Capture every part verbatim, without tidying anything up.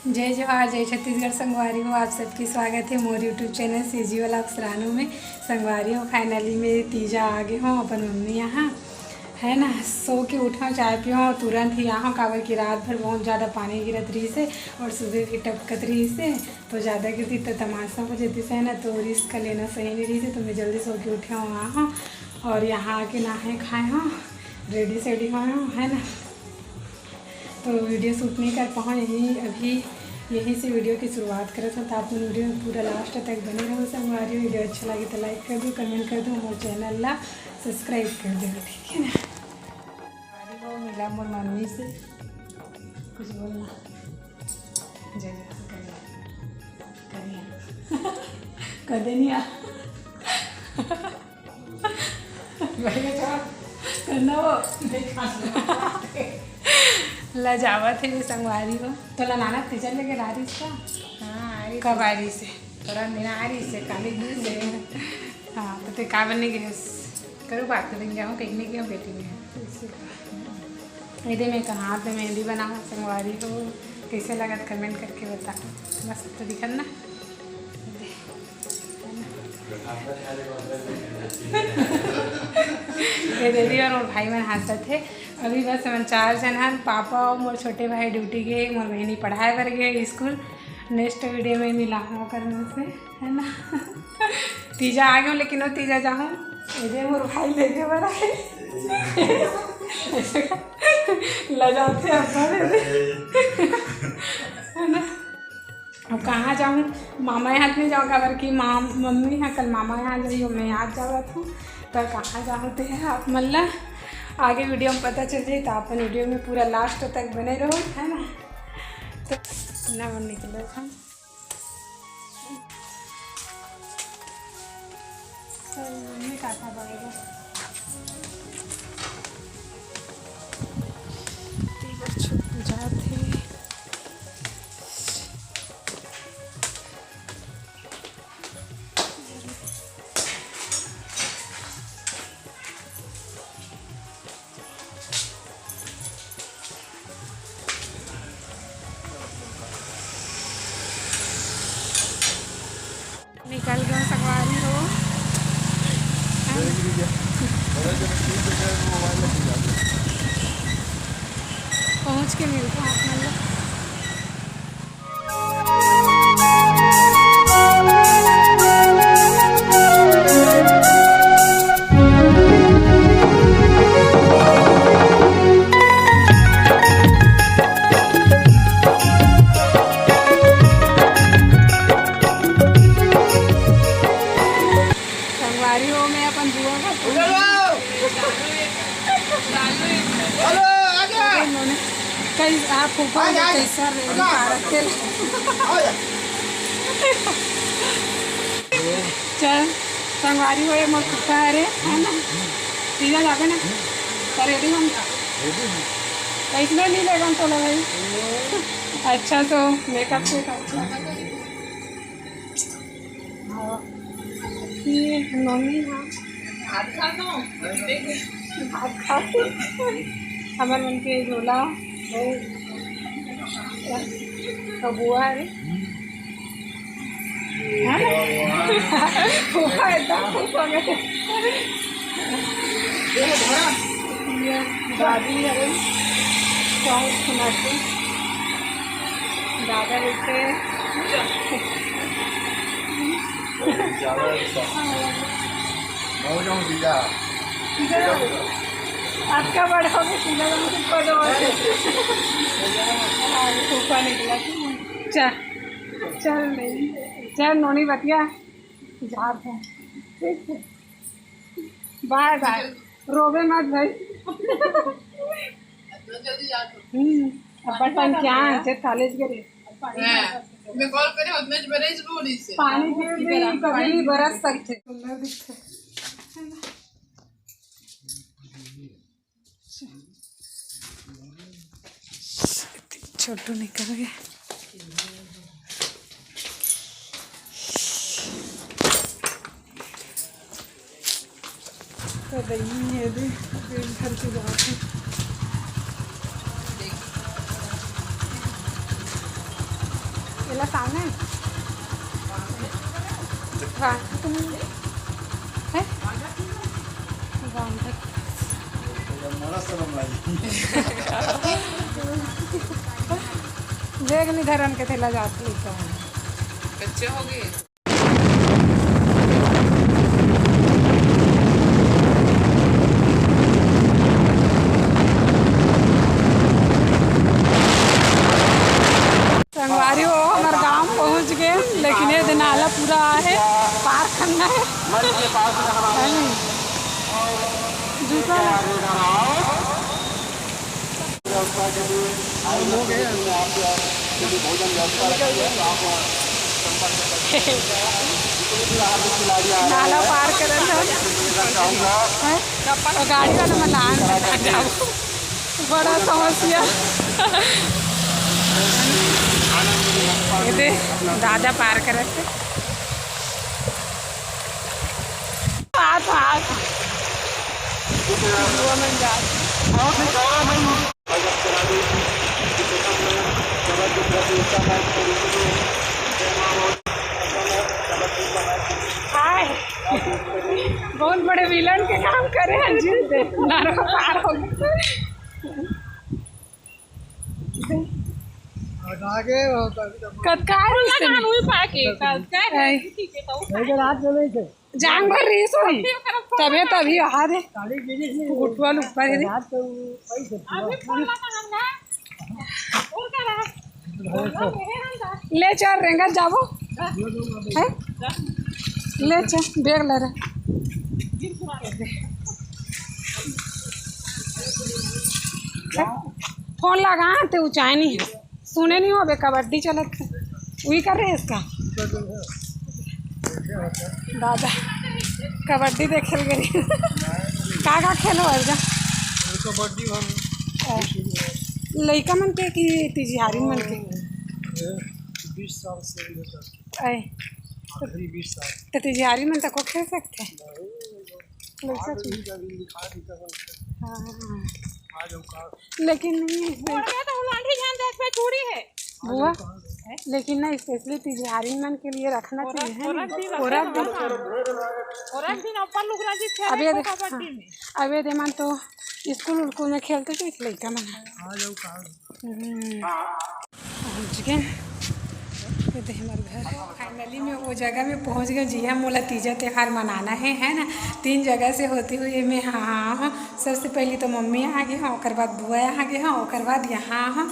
जय जोहार, जय छत्तीसगढ़ संगवारी हो। आप सबके स्वागत हे मोर YouTube चैनल सीजी वाला अफसरानों में। संगवारी हो, finally मैं तीजा आ गे हों अपन मम्मी यहाँ, है ना। सो के उठे हों, चाय पिए हों और तुरंत ही आ हों, काबर कि रात भर बहुत ज़्यादा पानी गिरत रहिस हे और सुबह भी टपकत रहिस हे, तो ज़्यादा गिरतिस तो तमाशा हो जतिस, है ना। तो risk लेना सही नहीं रहिस हे, तो मैं जल्दी सो के उठे हों, आ हों और यहाँ आके नहाए खाए हों, ready सेडी होए हों, है ना। तो video shoot नहीं कर पाऊँ, यही अभी यहीं से video की शुरुआत करत हों। तो आप मन video में पूरा last तक बने रहो संगवारी। Video अच्छा लगे तो like कर दो, comment कर दो, मोर channel ला subscribe कर दो, ठीक है ना। अरे वो मिला मोर मम्मी से, कुछ बोलना। जय जय करिया। करिया। कर देनी आ। करना वो। लजावत हे संगवारी हो। तो नाना तीजा लेके आ रहिस का? हाँ, आ रहिस। कब आ रहिस हे? थोड़ा दिन आ रहिस हे, काली दिन से। हाँ, तो ते का बने गए? करू बात कर देंगे, हम कहीं नहीं गए, बेटी में। ये दे, मैं कहाँ हाथ में मेहंदी बनावा संगवारी हो, कैसे लगत comment करके बता। मस्त दिखत ना। ये दीदी और मोर भाई मन हंसत हे। अभी बस हमन चार झन हन, पापा और मोर छोटे भाई duty गे हे, मोर बहिनी पढ़ाए बर गे हे school। Next video में मिला हूँ ओकर मन से, है ना। तीजा आ गयो, लेकिन वो तीजा जाहूँ, ये दे मोर भाई लेके बर आए। लजाते अब्बड़ हे, है ना। अब कहाँ जाहूँ? मामा यहाँ नहीं जाऊँ, काबर कि माम-, मम्मी यहाँ कल मामा यहाँ जाइयो, मैं आज जावत हूँ, तो कहाँ जाहूँ ते है आप मन ला आगे video में पता चल जाई। तो अपन video में पूरा last तक बने रहो, है ना। तो ना मन निकले था। तो मम्मी का था बड़े को। तीबर छुप जात हे। निकल गए संगवारी हो। पहुँच के मिलता हूँ आप मन ला। संगवारी हो, मैं अपन बुआ का उधर आओ। हेलो, आ जा। उन्होंने कई, आप फूफा आ जा, आ जा। कैसा रे, आ जा। पारक के। आ जा। चल, संगवारी हो, ये मोर फूफा है रे, है ना? तीजा जाबे ना? तो ready हम। Ready हूँ। तो इसमें नहीं लेगा तो लगा भाई। अच्छा, तो makeup से अच्छा। हाँ, ये मम्मी हाँ। भात खा लो। भात खा लो। हमर मन के झोला, वो, तो बुआ रे। हाँ? बुआ एकदम खुश हो गए। ये दादी है, song सुनाते। दादा बेटे। ज्यादा अच्छा। मैं हो जाऊँ जीजा। आपका बड़ा हो गया, सीधा तो मुझे पद हो गया। हाँ, ये फूफा निकला। चल, चल नहीं। चल, नोनी बतिया। जात है। ठीक है। Bye bye। रोवे मत भाई। हम्म, अब बटन क्या है? जे कॉलेज के रे। हाँ, मैं कॉल करे, उतना ज बरस रो रही से। पानी फिर भी कभी बरस सकते। सुंदर दिखते। छोटू निकल गए। तो दही है दे, पेट भर के बात है। तेला सामने। हाँ, तुम है? बांधक। देख, नहीं धरन के थैला जात लेके आए। बच्चे हो गए। संगवारी हो, हमर गांव पहुंच गए, लेकिन ये दे नाला पूरा आहे, पार करना है। है नहीं? जूता ला। नाला पार करत हन। हैं? तो गाड़ी वाला मन ला आन बता जाओ। बड़ा समस्या। ये दे, दादा पार करत हे। हाथ, हाथ। वो मन जात। हाय। बहुत बड़े विलन के काम करे हैं जी। नारा पार हो गए। कतका है रिश्ते में? उही पाके, कतका है? ठीक है, तो जान भर रही सोई। तबे तभी आ रे। गुटवा ऊपर है रे। अभी फोन लगा हम ना। ले चल, रेंगत जाबो। हैं? ले चल, बैग ले रहे। फोन लगा, ते ऊंचाई नहीं है। सुने नहीं हो, अबे कबड्डी चलत है। वही कर रहे हैं इसका। दादा, कबड्डी देखे गए। का, का खेलो हर जा? कबड्डी हम लइका मन के कि तिजिहारी मन के? बीस साल से लेकर आए। आखिरी बीस साल। तो तिजिहारी मन तक को खेल सकते हैं? लइका आगे भी कभी लिखा भी कर सकते हैं। हाँ। आ जाओ का। लेकिन नहीं, इसमें तो लाठी जान देख पे चूड़ी है। बुआ, लेकिन ना, specially तिजिहारी मन के लिए रखना चाहिए, है ना? कोरक दिन, कोरक दिन। कोरक दिन अपन लोग राजी खेले अबे दे-, कबड्डी हाँ। में। अबे दे मन तो स्कूल उलकूल में खेलते थे लइका मन। आ जाओ का। हम्म। पहुँच गए। ये दे हमर घर। Finally मैं वो जगह में पहुँच गए, जिहाँ मोला तीजा त्योहार मनाना है, है ना? तीन जगह से होती हुई मैं हाँ, हाँ, हाँ। सबसे पहली तो मम्मी आ गए हैं, ओकर बाद बुआ आ गए हैं, ओकर बाद यहाँ हाँ।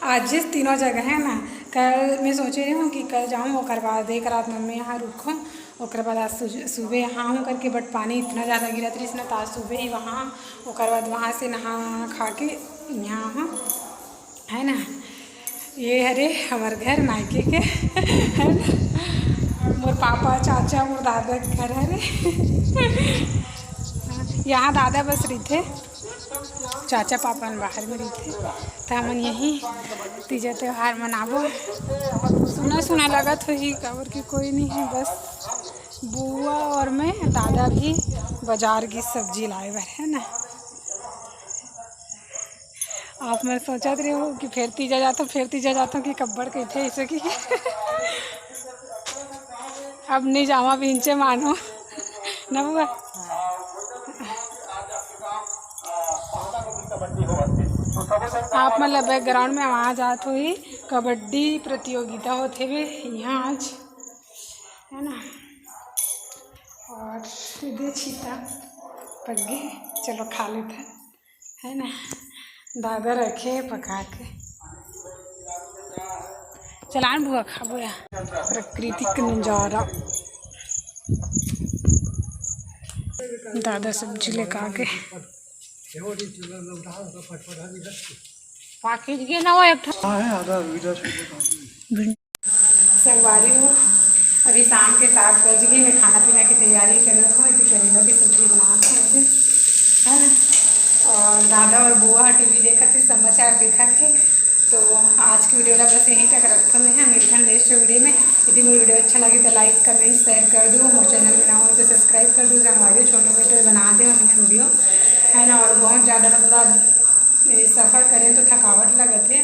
आज जिस तीनों जगह है ना, कल मैं सोचे रही हूँ कि कल जाऊँ, ओकर बाद एक रात मम्मी यहाँ रुकूँ, ओकर बाद आज सुज-, सुबह यहाँ हूँ करके, but पानी इतना ज़्यादा गिरत रहिस ना, तो आज सुबह ही वहाँ, ओकर बाद वहाँ से नहा खा के यहाँ हूँ। है ना, ये हरे हमर घर मायके के, है ना? मोर पापा, चाचा, मोर दादा के घर हरे। यहाँ दादा बस रहिथे, चाचा पापा मन बाहर में रहिथे, त हमन यहीं तीजा त्योहार मनाबो। सुना सुना लगत होही, काबर कि कोई नहीं है, बस बुआ और मैं, दादा भी बाजार की सब्जी लाए बर, है ना। आप मन सोचत रहे हो कि फेर तीजा जाथों, फेर तीजा जाथों कि कब्बड़ कहिथे ऐसे कि अब नहीं जावा बिंचे मानो ना बुआ। आप मन ला background में आवाज आत होही, कबड्डी प्रतियोगिता होथे बे यहाँ आज, है ना। और दे छीता पग्गे, चलो खा लेते हैं। है ना, दादा रखे हे पका के। चलान बुआ खाबो या। प्राकृतिक नजारा। दादा सब्जी लेके आ गए। पाकिट के ना वो एक ठो। संगवारी हो, अभी शाम के सात बज गए, मैं खाना पीना की तैयारी करत हूँ, इधर करेला की सब्जी बनात हूँ अभी, है ना। और दादा और बुआ टीवी देखत थे, समाचार देखत थे। तो आज की वीडियो ला बस यहीं तक रखते हैं, मिलते हैं नेक्स्ट वीडियो में। यदि मोर वीडियो अच्छा लगे तो like, comment, share कर दो, मोर चैनल में ना हो तो subscribe कर दो। संगवारी हो, छोटे मोटे बना दे हमने वीडियो, है ना। और बहुत ज़्यादा मतलब ये सफ़र करें तो थकावट लगत है।